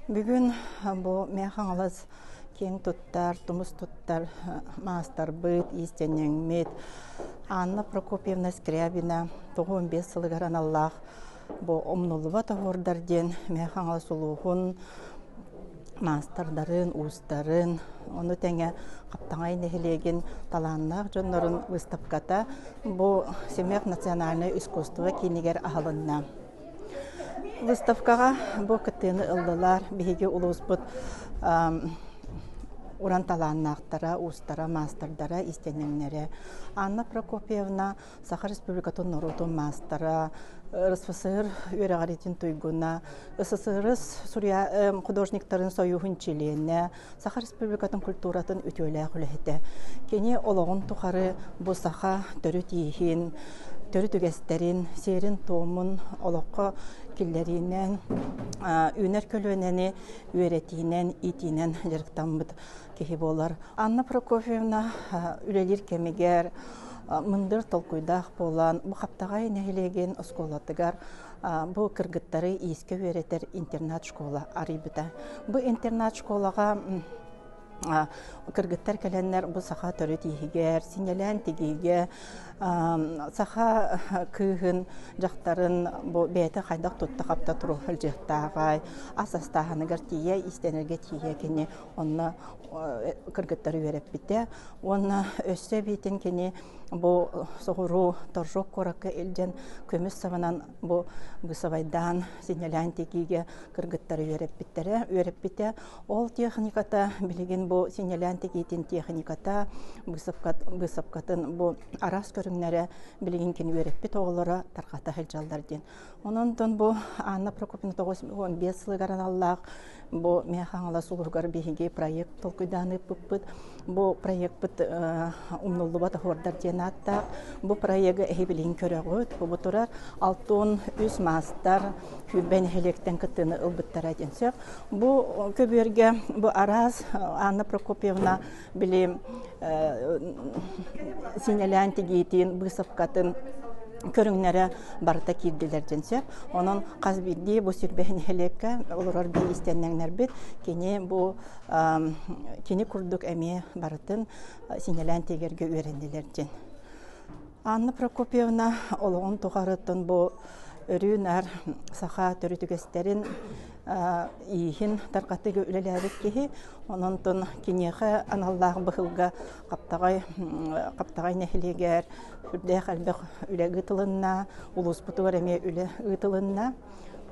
Бүгүн бу Мэҥэ Хаҥалас киэҥ туттар, тумус туттар маастарбыт, иистэнньэҥмит Анна Прокопьевна Скрябина 95 сылыгар аналлаах бу умнуллубат оһуордар диэн Мэҥэ Хаҥалас улууһун маастардарын, уустарын, ону тэҥэ Хаптаҥай нэһилиэгин талааннаах дьоннорун выставката бу Семек национальнай искусство киинигэр аһылынна. Выставкаҕа бу кыттыыны ыллылар биһиги улууспут уран талааннаахтара, уустара, маастардара, иистэнньэҥнэрэ. Анна Прокопьевна Саха Республикатын норуотун маастара, РСФСР үөрэҕириитин туйгуна, СССР художниктарын союһун чилиэнэ, Саха Республикатын культуратын үтүөлээх үлэһитэ. Кини олоҕун тухары бу саха төрүт ииһин, төрүт үгэстэрин, сиэрин-туомун олоххо киллэриинэн, үүнэр көлүөнэни үөрэтиинэн, иитиинэн дьарыктаммыт киһи буолар. Анна Прокофьевна үлэлиир кэмигэр мындыр толкуйдаах буолан, бу Хаптаҕай нэһилиэгин оскуолатыгар бу кыргыттары иискэ үөрэтэр интернат-школа арыйбыта. Бу интернат-школаҕа кыргыттар кэлэннэр бу саха төрүт ииһигэр, синньэлээн тигиигэ, саха кыыһын, дьахтарын бу бэйэтэ хайдах тутта-хапта туру сылдьыахтааҕай, ас астааһыныгар тиийэ, иистэнэргэ тиийэ кини онно кыргыттары үөрэппитэ. Уонна өссө эбиитин кини бу соҕуруу Торжок куоракка илдьэн көмүс сабынан бу бысабайдаан синньэлээн тигиигэ кыргыттары үөрэппиттэрэ үөрэппитэ. Ол техниката билигин бу синньэлээн тигиитин техниката быысапкатын бу араас көрүҥнэрэ билигин кини үөрэппит оҕолоро тарҕата сылдьаллар диэн. Онон бу Анна Прокопьевна 95 сылыгар аналлаах бу Мэҥэ Хаҥалас улууһугар биһиги проект толкуйдаан ыыппыппыт. Бу проекпыт умнуллубат оһуордар диэн ааттаах. Бу проегы эһи билигин көрөҕүт. Бу турар 63 маастар Күрбэ нэһилиэктэн кыттыыны ылбыттара диэн сөп. Бу көбүөргэ бу араас Анна Прокопьевна били синэлээн тигиитин, быысапкатын көрүҥнэрэ барыта киирдилэр диэн сөп. Онон хас биирдии бу сүрбэ нэһилиэккэ олорор биир истэннэҥнэрбит кини бу кини курдук эмиэ барытын синэлээн тигэргэ үөрэннилэр диэн. Анна Прокопьевна олоҕун тухарыттан бу өрүү-нар саха төрүт үгэстэрин ииһин тарҕатыыга үлэлээбит киһи. Онон киниэхэ аналлаах быһылга Хаптаҕай Хаптаҕай нэһилиэгэр сүрдээх элбэх үлэ ыытылынна, улууспутугар эмиэ үлэ ыытылынна.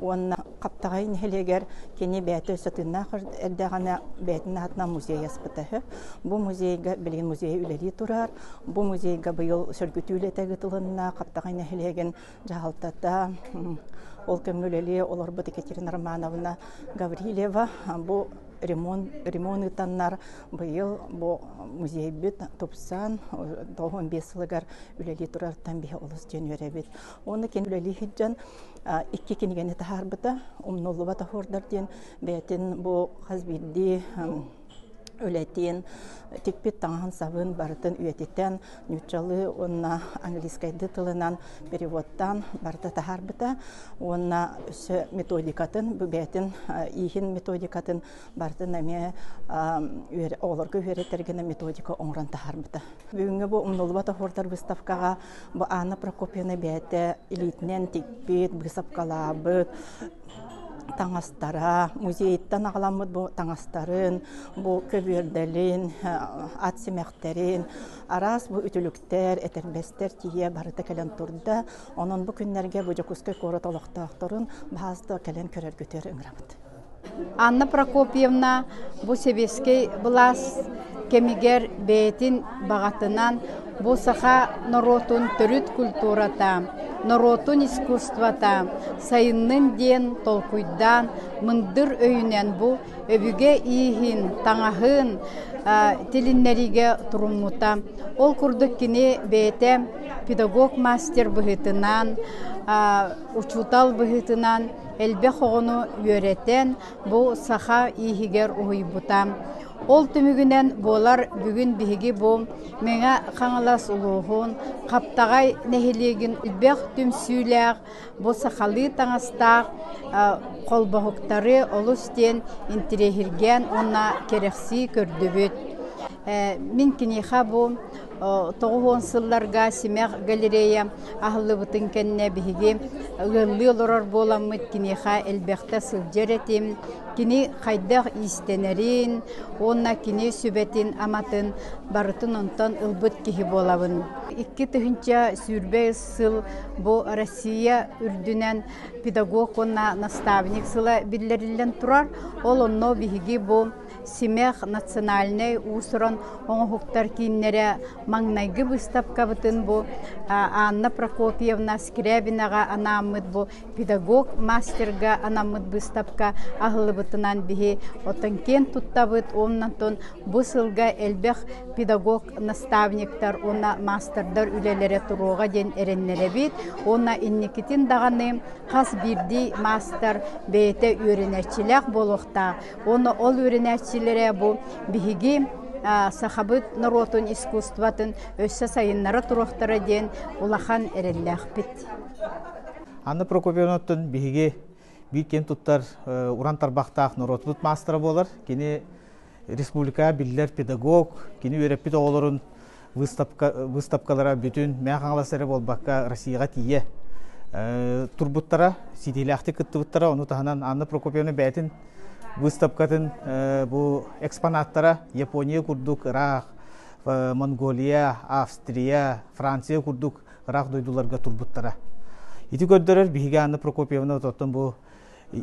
Уонна Хаптаҕай нэһилиэгэр кини бэйэтэ өссө тыыннаах эрдэҕинэ бэйэтин аатынан музей аспыта үһү. Бу музейга билигин музей үлэлии турар. Бу музейга быйыл сөргүтүү үлэтэ ыытылынна. Хаптаҕай нэһилиэгин дьаһалтата ол кэмҥэ үлэлии олорбут Екатерина Романовна Гаврильева бу ремонт, ремонт ыытаннар быйыл бу музейбит тупсан 95 сылыгар үлэлии турартан биһи олус диэн үөрэбит. Уонна кини үлэлии сылдьан икки кинигэни таһаарбыта умнуллубат оһуордар диэн бэйэтин бу хас биирдии үлэтин тикпит таҥаһын-сабын барытын үйэтитэн нууччалыы уонна английскайдыы тылынан переводтаан барыта таһаарбыта уонна өссө методикатын бу бэйэтин ииһин методикатын барытын эмиэ оҕолорго үөрэтэр гына методика оҥорон таһаарбыта. Бүгүҥҥү бу умнуллубат оһуордар выставкаҕа бу Анна Прокопьевна бэйэтэ илиитинэн тикпит, быысапкалаабыт таҥастара, музейтан аҕаламмыт бу таҥастарын, бу көбүөрдэлин, ат симэхтэрин, араас бу үтүлүктэр, этэрбэстэр тиийэ барыта кэлэн турда. Онон бу күннэргэ бу Дьокуускай куорат олохтоохторун баһаалыста кэлэн көрөргүтүгэр ыҥырабыт. Анна Прокопьевна бу сэбиэскэй былаас кэмигэр бэйэтин баҕатынан бу саха норуотун төрүт культурата, норуотун искусствота сайыннын диэн толкуйдаан мындыр өйүнэн бу өбүгэ ииһин, таҥаһын тилиннэриигэ туруммута. Ол курдук кини бэйэтэ педагог-мастер быһыытынан, учуутал быһыытынан элбэх оҕону үөрэтэн, бу саха ииһигэр уһуйбута. Ол түмүгүнэн буолар бүгүн биһиги бу Мэҥэ Хаҥалас улууһун Хаптаҕай нэһилиэгин элбэх түмсүүлээх бу сахалыы таҥастаах холбоһуктары олус диэн интириэһиргээн уонна кэрэхсии көрдүбүт. Мин киниэхэ бу 90 сылларга Симэх галерея аһыллыбытын кэннэ биһиги ыаллыы олорор буоламмыт киниэхэ элбэхтэ сылдьар этим. Кини хайдах иистэнэрин уонна кини сүбэтин-аматын барытын онтон ылбыт киһи буолабын. 2020 сыл бу Россия үрдүнэн педагог уонна наставник сыла биллэриллэн турар. Ол онно биһиги бу Симэх национальнай уус-уран оҥоһуктар кииннэрэ маҥнайгы быыстапкабытын бу Анна Прокопьевна Скрябинаҕа анааммыт бу педагог мастерга анаммыт быыстапка аһыллыбытынан биһи оттон киэн туттабыт уонна бу сылга элбэх педагог наставниктар уонна маастардар үлэлэрэ туруоҕа диэн эрэннэрэбит уонна инникитин даҕаны хас биирдии маастар бэйэтэ үөрэнээччилээх буолуохтаах уонна ол үөрэнээччилэрэ бу биһиги сахабыт норуотун искусствотын өссө сайыннара туруохтара диэн улахан эрэллээхпит. Анна Прокопьевнаттан биһиги биир киэн туттар уран тарбахтаах норуотбут маастара буолар. Кини республика биллэр педагог, кини үөрэппит оҕолорун выставкалара бүтүн Мэҥэ Хаҥалас эрэ буолбакка Россияҕа тиийэ турбуттара, ситиилээхтик кыттыбыттара. Ону таһынан Анна Прокопьевна бэйэтин выставкатын бу экспонаттара Япония курдук ыраах, Монголия, Австрия, Франция курдук ыраах дойдуларга турбуттара. Ити көрдөрөр биһиги Анна Прокопьевна оттон бу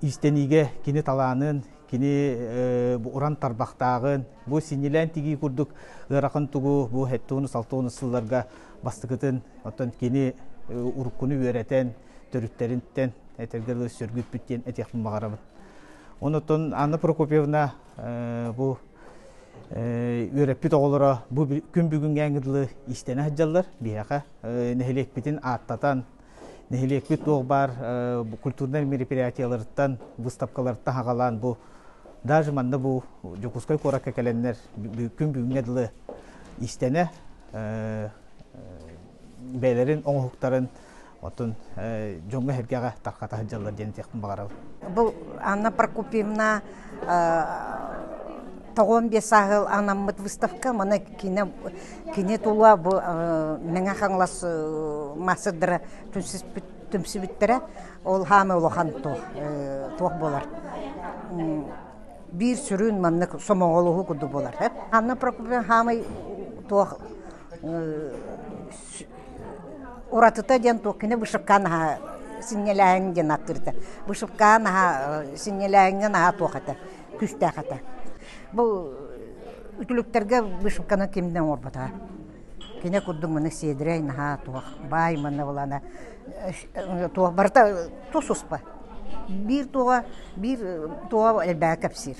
иистэниигэ кини талаанын, кини бу уран тарбахтааҕын, бу синньилээн тигии курдук ыарахан тугу бу 70-60 сылларга бастакытын оттон кини уруккуну үөрэтэн, төрүттэриттэн этэргэ дылы сөргүппүт диэн этиэхпин баҕарабын. Онон Анна Прокопьевна бу үөрэппит оҕолоро бу күн бүгүҥҥээҥҥи дылы иистэнэ сылдьаллар. Биһиэхэ нэһилиэкпитин ааттатан, нэһилиэкпит туох баар культурнай мероприятиеларыттан, выставкаларыттан хаҕалаан бу даже манна бу Дьокуускай куоракка кэлэннэр күн бүгүҥҥэ дылы иистэнэ бэйэлэрин оҥоһуктарын оттон дьоҥҥо-сэргэҕэ тарҕата сылдьаллар диэн этиэхпин баҕарабын. Бу Анна Прокопьевна 95 сааһыл анаммыт выставка маны кини кини тула бу Мэҥэ Хаҥалас маастардара түмсүбүттэрэ ол хаамай улахан туох туох буолар биир сүрүн маннык сомоҕолоһуу курдук буолар Анна Прокопьевна хаамай туох уратыта диэн туох кини вышивка наһаа синньэлээһин диэн ааттыырта. Вышивка наһаа синньэлээһиҥҥэ наһаа туох этэ, күүстээх этэ. Бу үтүлүктэргэ вышивканы ким да оҥорботоҕо. Кини курдук маны сиэдэрэй наһаа туох баай манна булана туох барыта тус успа. Биир туоҕа биир туоҕа элбэҕи кэпсиир.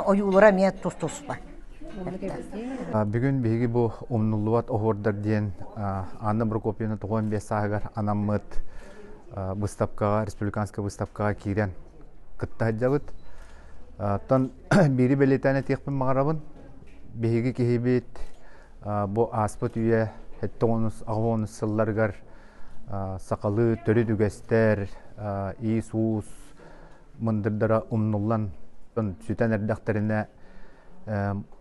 Ойуулара эмиэ тус-туспа. Бүгүн биһиги бу умнуллубат оһуордар диэн Анна Прокопьевна 95 сааһыгар анаммыт выставкаҕа, республиканскай выставкаҕа киирэн кытта сылдьабыт. Оттон биири бэлиэтээн этиэхпин баҕарабын. Биһиги киһибит бу ааспыт үйэ 70-80 сылларыгар сахалыы төрүт үгэстэр, иис-уус мындырдара умнуллан сүтэн эрдэхтэринэ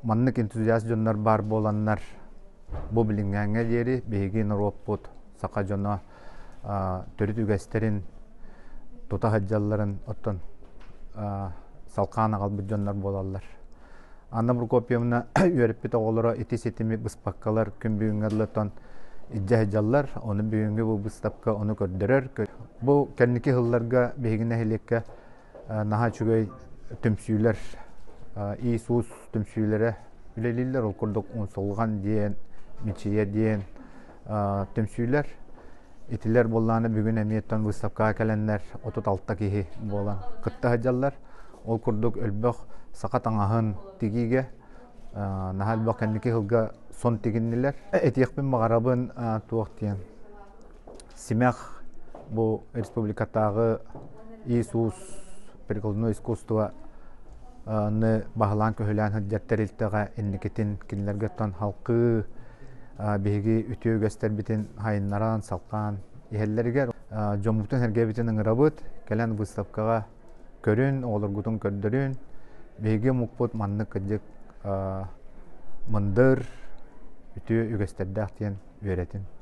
маннык энтузиаст дьоннор баар буоланнар бу билиҥҥээҥҥэ диэри биһиги норуоппут саха дьоно төрүт үгэстэрин тута сылдьалларын оттон салхаан аҕалбыт дьоннор буолаллар. Анна Прокопьевна үөрэппит оҕолоро ити ситими быспаккалар күн бүгүҥҥэ дылы илдьэ сылдьаллар. Ону бүгүҥҥү бу быыстапка ону көрдөрөр. Бу кэнники сылларга биһиги нэһилиэккэ наһаа үчүгэй түмсүүлэр, иис-уус түмсүүлэрэ үлэлииллэр. Ол курдук Умсулҕан диэн, Мичийэ диэн түмсүүлэр. Итилэр буоллаҕына бүгүн эмиэ выставкаҕа кэлэннэр 36 киһи буолан кытта сылдьаллар. Ол курдук элбэх саха таҥаһын тигиигэ наһаа элбэх кэнники сылга сон тигиннилэр. Этиэхпин баҕарабын туох диэн Симэх бу республикатааҕы иис-уус прикладное искусство баһылаан көһүлээн сылдьар тэрилтэҕэ инникитин кинилэргэ оттон халкыы биһиги үтүө үгэстэрбитин хайыннаран, салҕаан иһэллэригэр дьоммутун сэргэбитин ыҥырабыт, кэлэн выставкаҕа көрүн, оҕолоргутун көрдөрүн. Биһиги омукпут маннык кырдьык мындыр, үтүө үгэстэрдээх диэн үөрэтин.